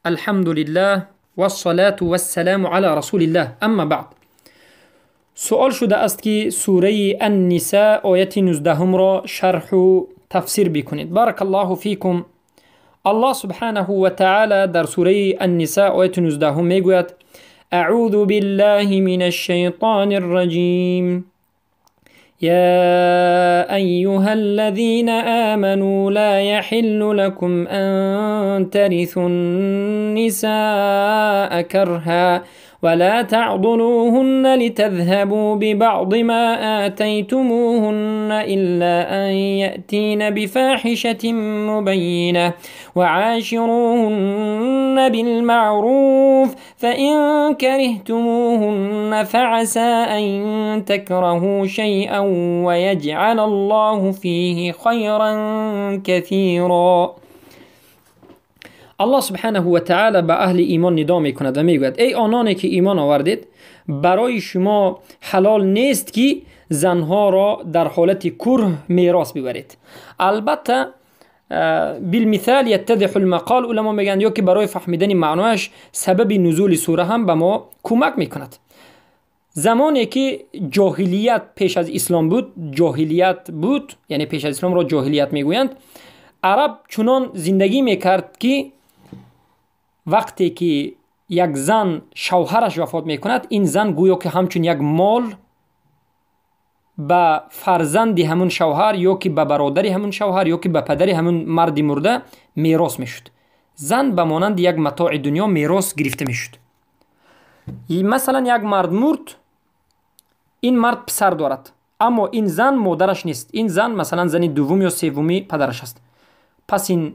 الحمد لله والصلاة والسلام على رسول الله، اما بعد. سؤال شده است که سوره النساء آیت 19 را شرح و تفسیر بکنید. بارک الله فیکم. الله سبحانه و تعالی در سوره النساء آیت 19 میگوید: اعوذ بالله من الشیطان الرجیم، يا أيها الذين آمنوا لا يحل لكم أن ترثوا النساء كرها ولا تعضلوهن لتذهبوا ببعض ما آتيتموهن إلا أن يأتين بفاحشة مبينة وعاشروهن بالمعروف فإن كرهتموهن فعسى أن تكرهوا شيئا ويجعل الله فيه خيرا كثيرا. الله سبحانه و تعالی به اهل ایمان ندا میکند و میگوید: ای آنانی که ایمان آوردید، برای شما حلال نیست که زنها را در حالت کره میراث ببرید. البته بالمثال یتضح المقال، علما میگن یا که برای فهمیدن معنایش سبب نزول سوره هم به ما کمک میکند. زمانی که جاهلیت پیش از اسلام بود، جاهلیت بود، یعنی پیش از اسلام را جاهلیت میگویند، عرب چنان زندگی میکرد که وقتی که یک زن شوهرش وفات میکند، این زن گویا که همچون یک مال به فرزند همون شوهر یا که به برادر همون شوهر یا که به پدر همون مرد مرده میراث میشد. زن به مانند یک متاع دنیا میراث گرفته میشد. مثلا یک مرد مرد، این مرد پسر دارد، اما این زن مادرش نیست، این زن مثلا زن دوم یا سومی پدرش است. پس این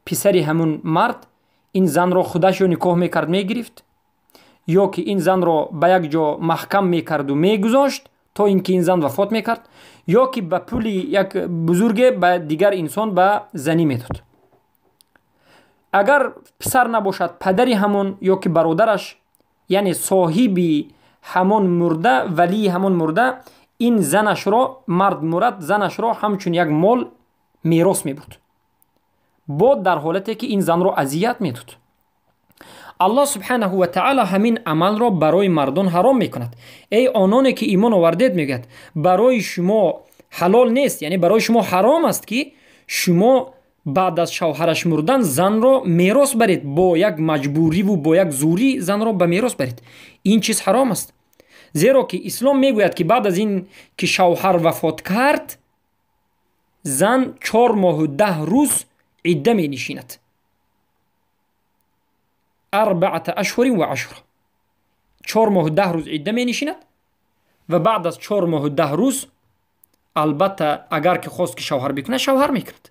پسر همون مرد این زن را خودش رو نکاح میکرد میگرفت، یا که این زن را به یک جا محکم میکرد و میگذاشت تا اینکه این زن وفات میکرد، یا که به پول یک بزرگ به دیگر انسان به زنی میداد. اگر پسر نباشد، پدری همون یا که برادرش، یعنی صاحبی همون مرده، ولی همون مرده، این زنش را، مرد مرد زنش را همچون یک مال میراث میبرد، با در حالتی که این زن را اذیت میداد. الله سبحانه و تعالی همین عمل را برای مردان حرام میکند. ای آنانی که ایمان آوردید، میگوید برای شما حلال نیست، یعنی برای شما حرام است که شما بعد از شوهرش مردن زن را میراث برید، با یک مجبوری و با یک زوری زن را به میراث برید. این چیز حرام است، زیرا که اسلام میگوید که بعد از این که شوهر وفات کرد، زن 4 ماه و 10 روز عده می نشیند. 4 اشهر و 10، 4 ماه و 10 روز عده می نشیند و بعد از 4 ماه و 10 روز البته اگر که خواست که شوهر بکنه، شوهر میکرد.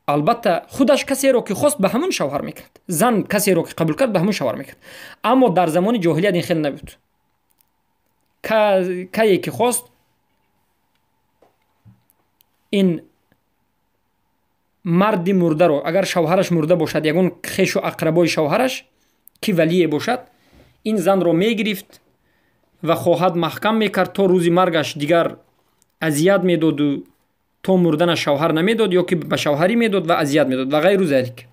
البته خودش کسی رو که خواست به همون شوهر میکرد، زن کسی رو که قبول کرد به همون شوهر میکرد. اما در زمان جاهلیت این خیلی نبود، کی که خواست این مرد مرده رو، اگر شوهرش مرده باشد، یگون خیش و اقربای شوهرش که ولی باشد، این زن رو میگرفت و خواهد محکم میکرد تا روزی مرگش، دیگر اذیت میداد و تا مردن شوهر نمیداد یا که به شوهری میداد و اذیت میداد و غیر ذلک.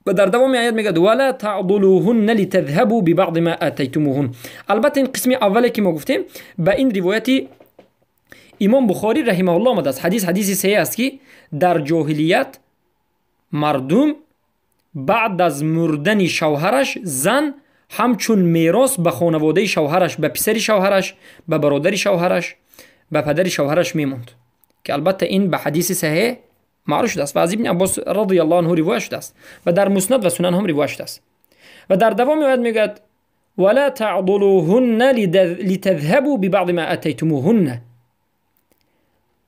و در دوام آیت میگه ولا تعضلوهن لتذهبوا ببعض ما آتیتموهن. البته این قسم اولی که ما گفتیم به این روایت امام بخاری رحمه الله آمده است، حدیث حدیث صحیح است که در جاهلیت مردم بعد از مردن شوهرش زن همچون میراث به خانواده شوهرش، به پسر شوهرش، به برادر شوهرش، به پدر شوهرش میموند، که البته این به حدیث صحیح معروف شده است و از ابن عباس رضی الله عنه روایت شده است و در مسند و سنن هم روایت شده است. و در دوام آیت میگوید ولا تعضلوهن لتذهبوا ببعض ما آتیتموهن.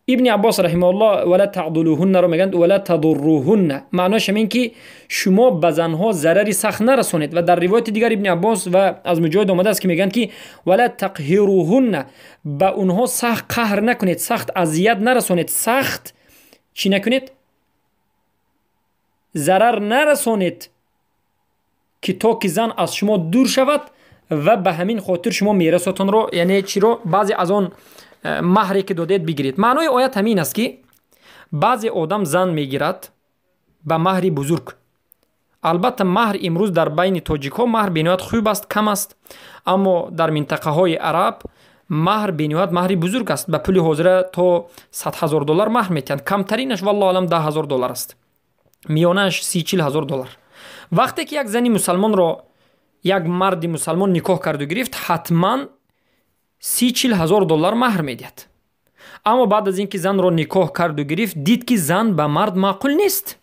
ابن عباس رحمه الله ولا تعضلوهن رو میگن ولا تضروهن، معناش همین که شما به زنها ضرری سخت نرسونید. و در روایت دیگر ابن عباس و از مجاهد آمده است که میگن که ولا تقهروهن، به اونها سخت قهر نکنید، سخت اذیت نرسونید، سخت چی نکنید، ضرر نرسونید که تا که زن از شما دور شود و به همین خاطر شما میراثتون رو، یعنی چی رو، بعضی از آن مهری که دادید بگیرید. معنای آیت همین است که بعضی آدم زن میگیرد. Ба маҳри бузург. Албатта, маҳр имрӯз дар байни тоҷикҳо маҳр бениҳоят хуб аст, кам аст, аммо дар минтақаҳои араб маҳр бениҳоят маҳри бузург аст. Ба пули ҳозира то 100 000 доллар маҳр метиҳанд. Камтаринаш, валлоҳу алам, 10 000 доллар аст, миёнааш 30-40 ҳазор доллар. Вақте ки як зани мусалмонро як марди мусалмон никоҳ карду гирифт, ҳатман 30-40 ҳазор доллар маҳр медиҳад. Аммо баъд аз ин ки занро никоҳ карду гирифт, дид, ки зан ба мард маъқул нест.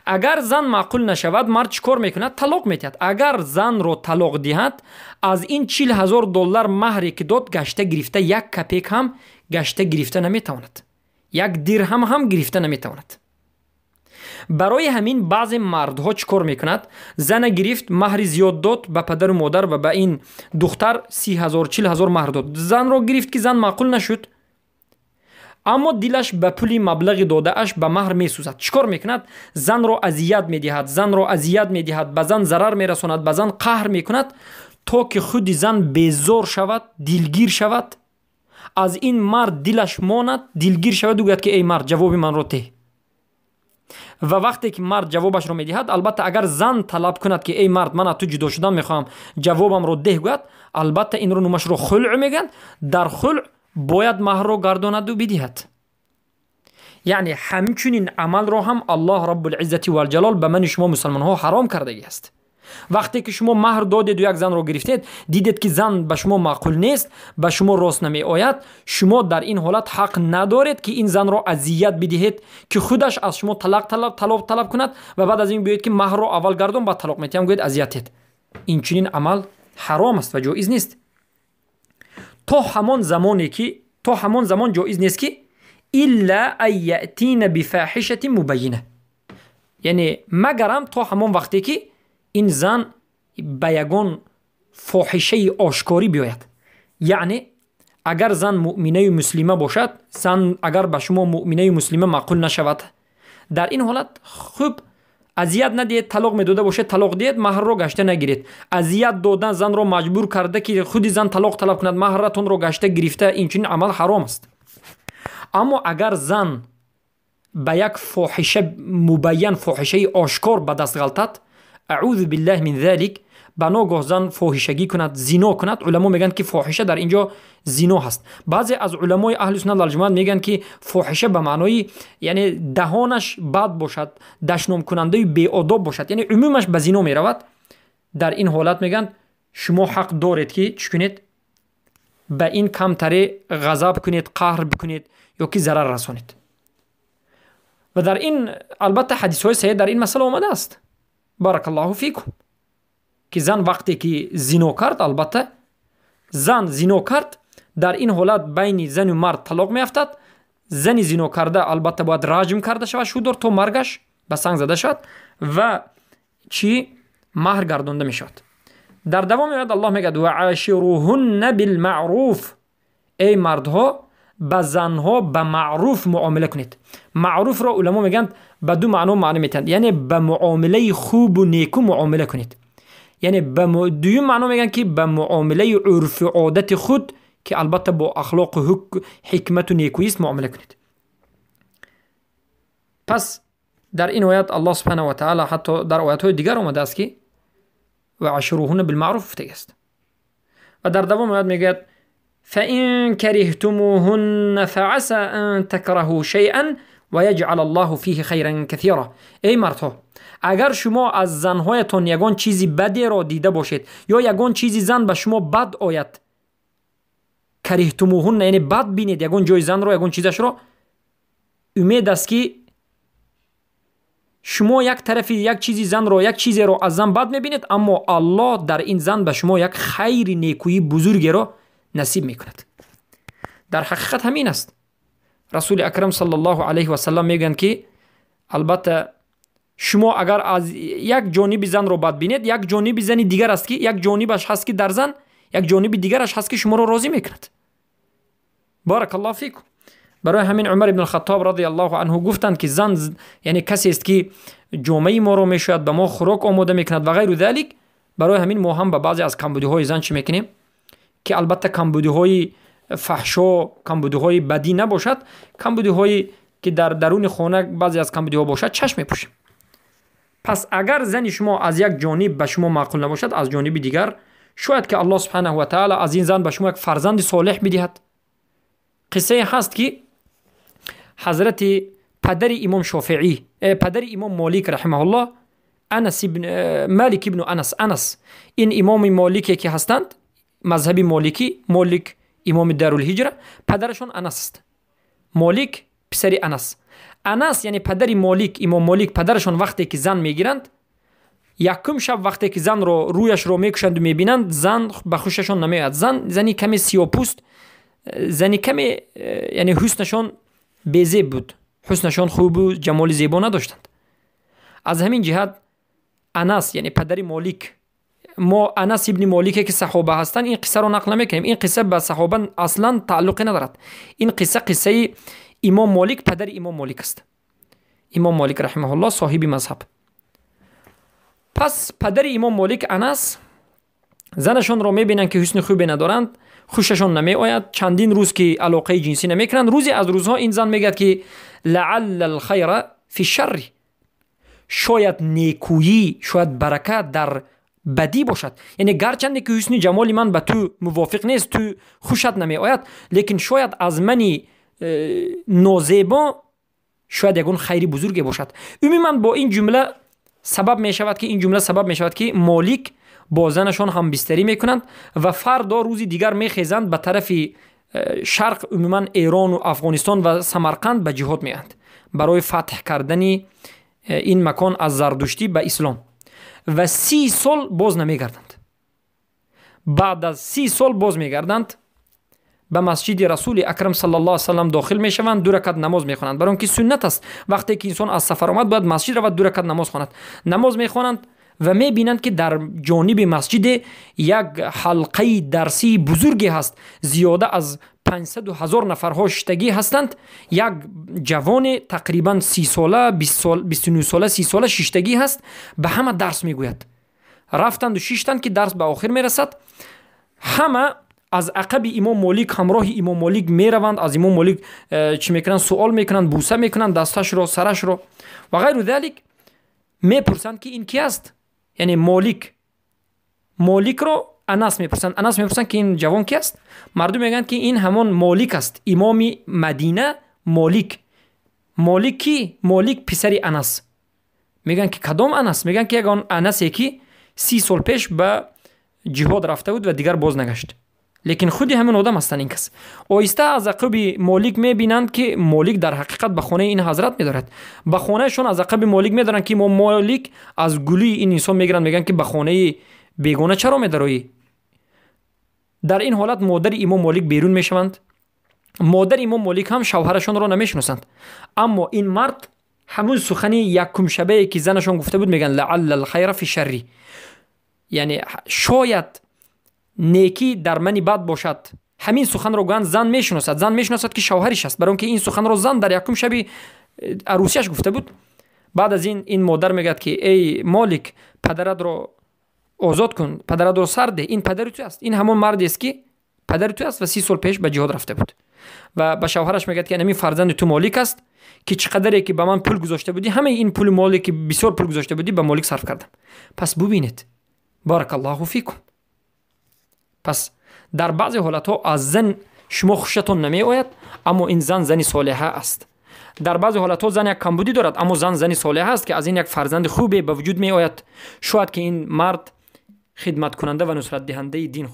Агар зан маъқул нашавад, мард чӣ кор мекунад? Талоқ метиҳад. Агар занро талоқ диҳад, аз ин 40 000 доллар маҳре ки дод, гашта гирифта як капек ҳам гашта гирифта наметавонад, як дирҳам ҳам гирифта наметавонад. Барои ҳамин баъзе мардҳо чӣ кор мекунад? Зана гирифт, маҳри зиёд дод ба падару модар ва ба ин духтар 30 000, 40 000 маҳр дод. Занро гирифт, ки зан маъқул нашуд, аммо дилаш ба пули маблағи додааш ба маҳр месӯзад. Чӣ кор мекунад? Занро азият медиҳад, занро азият медиҳад, ба зан зарар мерасонад, ба зан қаҳр мекунад, то ки худи зан безор шавад, дилгир шавад, аз ин мард дилаш монад, дилгир шавад, гӯяд, ки: «Эй мард, ҷавоби манро теҳ». Ва вақте ки мард ҷавобашро медиҳад, албатта, агар зан талаб кунад, ки: «Эй мард, ман аз ту ҷудо шудан мехоҳам, ҷавобамро деҳ», гӯяд, албатта, инро номашро хулъ мегӯянд. Дар хулъ бояд маҳрро гардонаду бидиҳад. Яъне ҳамчунин амалро ҳам Аллоҳ Раббулиззати валҷалол ба мани шумо мусалмонҳо ҳаром кардагӣ аст. Вақте ки шумо маҳр додеду як занро гирифтед, дидед, ки зан ба шумо маъқул нест, ба шумо рост намеояд, шумо дар ин ҳолат ҳақ надоред, ки ин занро азият бидиҳед, ки худаш аз шумо талақ талаб кунад ва баъд аз ин биёед, ки маҳрро аввал гардон, баъд талоқ метиҳам, гӯед, азиятед. Инчунин амал ҳаром аст ва ҷоиз нест. То ҳамон замоне ки, то ҳамон замон ҷоиз нест, ки إلا أن يأتين بفاحشة مبينة, яъне магарам то ҳамон вақте ки ин зан ба ягон фоҳишаи ошкорӣ биёяд. Яъне агар зан муъминаю муслима бошад, зан агар ба шумо муъминаю муслима маъқул нашавад, дар ин ҳолат хуб азият надиҳед. Талоқ медода бошед, талоқ диҳед, маҳрро гашта нагиред. Азият додан, занро маҷбур карда, ки худи зан талоқ талаб кунад, маҳратонро гашта гирифта, инчунин амал ҳаром аст. Аммо агар зан ба як фоҳиша мубайян, фоҳишаи ошкор ба даст ғалтад, أعوذ بالله من ذلك, ба ногоҳ зан фоҳишагӣ кунад, зино кунад. Уламо мегӯянд, ки фоҳиша дар ин ҷо зино ҳаст. Баъзе аз уламои аҳли суннат валҷамоат мегӯянд, ки фоҳиша ба маънои, яъне, даҳонаш бад бошад, дашномкунандаи беодоб бошад, яъне умумаш ба зино меравад. Дар ин ҳолат, мегӯянд, шумо ҳақ доред, ки чӣ кунед? Ба ин камтаре ғазаб кунед, қаҳр бикунед ё ки зарар расонед. Ва дар ин, албатта, ҳадисҳои саҳеҳ дар ин масъала омадааст, بارك الله فيكم, ки зан вақте ки зино кард, албатта, зан зино кард, дар ин ҳолат байни зану мард талоқ меафтад. Зани зино карда, албатта, бояд раҷм карда шавад, шудор то маргаш ба санг зада шавад ва чӣ, маҳр гардонда мешавад. Дар давом меояд, Аллоҳ мегӯяд: وعاشروهن بالمعروف. Эй мардҳо, ба занҳо ба маъруф муомила кунед. Маъруфро уламо мегӯянд, ба ду маъно маъно метиҳанд, яъне ба муомилаи хубу неку муомила кунед, яъне ба дуюм маъно мегӯянд, ки ба муомилаи урфу одати худ, ки албатта бо ахлоқу ҳикмату некӯист, муомила кунед. Пас дар ин оят Аллоҳ سبحانه وتعالى, ҳатто дар оятҳои дигар омадааст, ки وعاشروهن بالمعروف гуфтагиаст. Ва дар давом оят мегӯяд: فإن كرهتموهن فعسى أن تكرهوا شيئا ويجعل الله فيه خيرا كثيرا. Эй мардҳо, агар шумо аз занҳоятон ягон чизи бадеро дида бошед ё ягон чизи зан ба шумо бад ояд, كرهتموهن, яъне бад бинед ягон ҷои занро, ягон чизашро, умед аст, ки шумо як тарафи як чизи занро, як чизеро аз зан бад мебинед, аммо Аллоҳ дар ин зан ба шумо як хайри некӯии бузургеро насиб мекунад. Дар ҳақиқат ҳамин аст. Расули акрам صلى الله عليه وسلم мегӯянд, ки албатта, шумо агар аз як ҷониби занро бад бинед, як ҷониби зани дигар аст, ки як ҷонибаш ҳаст, ки дар зан як ҷониби дигараш ҳаст, ки шуморо розӣ мекунад. بارك الله فيكم. Барои ҳамин Умар ибн Хаттоб رضي الله عنه гуфтанд, ки зан, яъне, касест, ки ҷомаи моро мешӯяд, ба мо хӯрок омода мекунад ва غير ذلك. Барои ҳамин мо ҳам ба баъзе аз камбудиҳои зан чӣ мекунем, ки албатта камбудиҳои фаҳшо, камбудиҳои бадӣ набошад, камбудиҳои ки дар даруни хона баъзе аз камбудиҳо бошад, чашм мепӯшем. Пас агар зани шумо аз як ҷониб ба шумо маъқул набошад, аз ҷониби дигар шояд ки Аллоҳ субҳанаҳу ва таала аз ин зан ба шумо як фарзанди солеҳ бидиҳад. Қиссае ҳаст, ки ҳазрати падари имом Шофеӣ, падари имом Молик раҳимаҳуллоҳ, Анас ибн Малик ибну Анас, Анас ин имоми Молике ки ҳастанд, мазҳаби моликӣ, Молик имоми Дарулҳиҷра, падарашон Анас аст. Молик писари Анас. Анас, яъне падари Молик, имом Молик, падарашон вақте ки зан мегиранд, якум шаб вақте ки занро рӯяшро мекушанду мебинанд, зан ба хушашон намеояд. Зан зани каме сиёпӯст, зани каме, яъне ҳуснашон безеб буд, ҳуснашон хубу ҷамоли зебо надоштанд. Аз ҳамин ҷиҳат Анас, яъне падари Молик, мо Анас ибни Молике ки саҳоба ҳастанд, ин қиссаро нақл намекунем. Ин қисса ба саҳоба аслан тааллуқе надорад. Ин қисса қиссаи имом Молик, падари имом Молик аст. Имом Молик раҳимаҳуллоҳ, соҳиби мазҳаб. Пас падари имом Молик Анас занашонро мебинанд, ки ҳусни хубе надоранд, хушашон намеояд. Чандин рӯз ки алоқаи ҷинсӣ намекунанд, рӯзе аз рӯзҳо ин зан мегӯяд, ки лаалла алхайра фи шарри, шояд некӯӣ, шояд баракат дар бадӣ бошад. Яъне гарчанде ки ҳусни ҷамоли ман ба ту мувофиқ нест, ту хушат намеояд, лекин шояд аз мани нозебо шояд ягон хайри бузурге бошад. Умуман бо ин ҷумла сабаб мешавад ки, ин ҷумла сабаб мешавад, ки Молик бо занашон ҳамбистарӣ мекунанд ва фардо рӯзи дигар мехезанд, ба тарафи шарқ, умуман Эрону Афғонистон ва Самарқанд ба ҷиҳод меоянд барои фатҳ кардани ин макон аз зардуштӣ ба ислом ва 30 сол боз намегарданд. Баъд аз 30 сол боз мегарданд, ба масҷиди Расули Акрам саллаллоҳу салам дохил мешаванд, ду ракат намоз мехонанд, барои он ки суннат аст, вақте ки инсон аз сафар омад, бояд масҷид равад, ду ракат намоз хонад. Намоз мехонанд ва мебинанд, ки дар ҷониби масҷиде як ҳалқаи дарсии бузурге ҳаст, зиёда аз 500 ҳазор нафарҳо шиштагӣ ҳастанд. Як ҷавоне тақрибан 30 сола, 29 сола, 30 сола шиштагӣ ҳаст, ба ҳама дарс мегӯяд. Рафтанду шиштанд, ки дарс ба охир мерасад. Ҳама аз ақаби имом Молик, ҳамроҳи имом Молик мераванд, аз имом Молик чӣ мекунанд? Суол мекунанд, буса мекунанд дасташро, сарашро ва ғайру залик. Мепурсанд, ки ин ки аст? Яъне Молик, Моликро Анас мепурсанд, Анас мепурсанд, ки ин ҷавон ки аст? Мардум мегӯянд, ки ин ҳамон Молик аст, имоми Мадина Молик. Молик ки? Молик писари Анас. Мегӯянд, ки кадом Анас? Мегӯянд, ки ягон Анасе, ки 30 сол пеш ба ҷиҳод рафта буд ва дигар боз нагашт, лекин худи ҳамин одам ҳастанд ин кас. Оҳиста аз ақиби Молик мебинанд, ки Молик дар ҳақиқат ба хонаи ин ҳазрат медорад. Ба хонаашон аз ақиби Молик медоранд, ки мо Молик аз гулии ин инсон мегиранд, мегӯянд, ки ба хонаи бегона чаро медароӣ? Дар ин ҳолат модари имом Молик берун мешаванд. Модари имом Молик ҳам шавҳарашонро намешиносанд, аммо ин мард ҳамун сухани якумшабае, ки занашон гуфта буд, мегӯянд: лаалла алхайра фи шарри, яъне шояд некӣ дар мани бад бошад. Ҳамин суханро гӯянд, зан мешиносад, зан мешиносад, ки шавҳариш аст, барои он ки ин суханро зан дар якум шаби арӯсияш гуфта буд. Баъд аз ин ин модар мегӯяд, ки эй Молик, падаратро озод кун, падаратро сар деҳ, ин падари ту аст, ин ҳамон мардест, ки падари ту аст ва 30 сол пеш ба ҷиҳод рафта буд. Ва ба шавҳараш мегӯяд, ки ҳамин фарзанди ту Молик аст, ки чӣ қадаре ки ба ман пул гузошта будӣ, ҳамаи ин пули моле, ки бисёр пул гузошта будӣ, ба Молик сарф кардам. Пас бубинед, баракаллоҳу фикум. Пас дар баъзе ҳолатҳо аз зан шумо хушатон намеояд, аммо ин зан зани солиҳа аст. Дар баъзе ҳолатҳо зан як камбудӣ дорад, аммо зан зани солиҳа аст, ки аз ин як фарзанди хубе ба вуҷуд меояд. Шояд ки ин мард хидматкунанда ва нусратдиҳандаи дин.